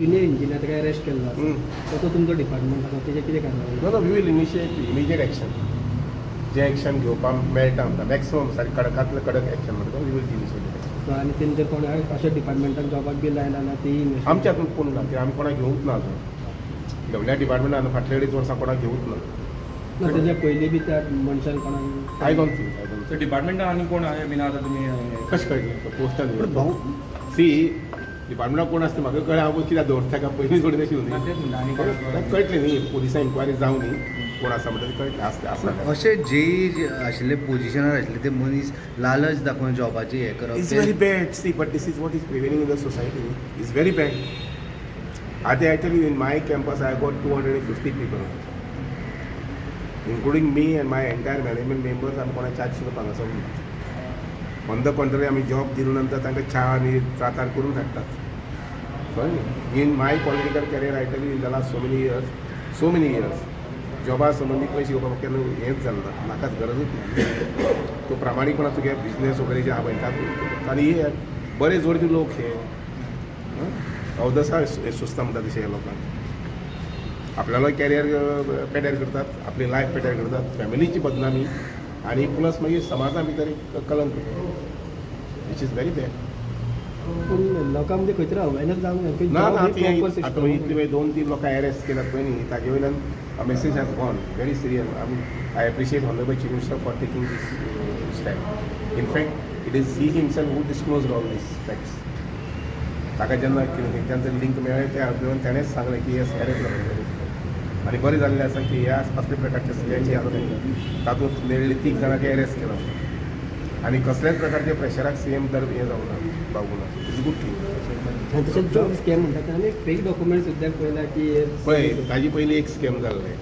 Junior engineer ताका arrest केल्लो आसा, सो तो तुमचो डिपार्टमेंट आसा, तेजेर कितें कारवाय? No, we will initiate immediate action. J action घेवपाक मेळटा आमकां, मॅक्सिमम सारकें कडकांतलें कडक एक्शन म्हणटा, we will initiate. सो आनी तेणी जर कोण अशा डिपार्टमेंटान जॉबाक बी लायला जाल्यार ती आमच्या हातून कोण ना, ते आमी कोणाक घेवंक ना अजून. सगल्या डिपार्टमेंटान फाटले अडीच वर्सां कोणाक घेवंक ना. ना, तेज्या पयलीं बी त्या मनशान कोणाक? I don't think, I don't. So डिपार्टमेंटान आनी कोण आहे बीन आतां तुमी कशें कळटलें पोस्टान? पण भाऊ सी, डिपार्टमेंटाक कोण आसता म्हाका कळ्ळें, हांव कित्याक दवरता काय पयलीं सोडून तशी ना, तेच म्हणटा, आनी कोणाक कळटलें न्ही, पुलिसां इन्क्वायरी जावं न्ही, कोण आसा म्हणटा तें कळटलें. आसता आसा. अशे जे जे आशिल्ले पोजिशनार आशिल्ले ते मनीस लालच दाखोवन जॉबाची हें करप It's तें- very bad. See, but this is what is prevailing in the society. It's very bad. I tell you, in my campus, I got 250 people, including me and my entire management members. आमी कोणा 400 लोक हांगासर उरतात. On the contrary, आमी job दिले नंतर तांकां च्या आनी त्रातार करून धाडटात, कळ्ळें न्ही? In my political career, I tell you, in the last so many years, so many years, जॉबा संबंदी पयशे घेवपाक केन्ना हेंच जालें ना, म्हाकाच गरजूच ना. तो प्रामाणीकपणा तुगे बिजनेस वगैरे जे आहा पळय तातूंत आनी हे बरे जोडपी लोक हे अवदसा सुचता म्हणटा तशें ह्या लोकांक. आपल्यालो कॅरियर पेड्यार करतात, आपली लायफ पेड्यार करतात, फॅमिलीची बदनामी आनी प्लस मागीर समाजा भितर एक कलंक, which is very bad. पूण लोकां मदीं खंय तरी अवेरनेस जावंक जाय की ना job ना ही ती proper आतां system. इतली मागीर दोन तीन लोकां अरेस्ट केल्यात पळय न्ही, ताजे वयल्यान message has gone very serious. I mean, I appreciate honourable Chief Minister for taking this step. In fact, it is he himself who disclose all these facts. ताका जेन्ना खंयच्यान तरी लिंक मेळ्ळें, त्या वयल्यान ताणेंच सांगलें की हे अरेस्ट जालें. आनी बरें जाल्लें आसा की ह्या असले प्रकारचे स्कॅम जे आसा तातूंत मेळ्ळी तीग जाणांक अरेस्ट केलो आनी कसल्याच प्रकारच्या प्रेशराक सीएम दर हें जावं ना, बागूना. It's good thing. आनी तशेंच जॉब स्कॅम म्हणटा ते आमी फेक डॉक्युमेंट सुद्दां पळयला की पळय, ताजे पयलीं एक स्कॅम जाल्लें,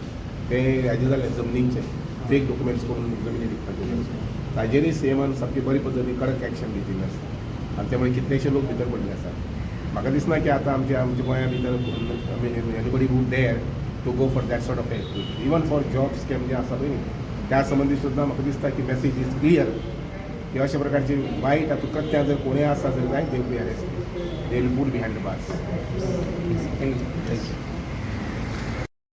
तें हाजें जालें, जमनींचें फेक डॉक्युमेंट्स करून जमनी विकपाचें. ताजेरय सीएमान सामकी बरी पद्दतीन कडक एक्शन घेतिल्लें आसा आनी त्यामुळे कितलेशे लोक भितर पडले आसा. म्हाका दिसना की आतां आमच्या गोंया भितर anybody would dare to go for that sort of activity. Even for job scam जे आसा पळय न्ही, त्या संबंदी सुद्दां म्हाका दिसता की मॅसेज is clear की अशा प्रकारची वायट हातूंत कृत्यां जर कोणूय आसा जर जायत, they will be arrest, they will put behind the bars. Thank you.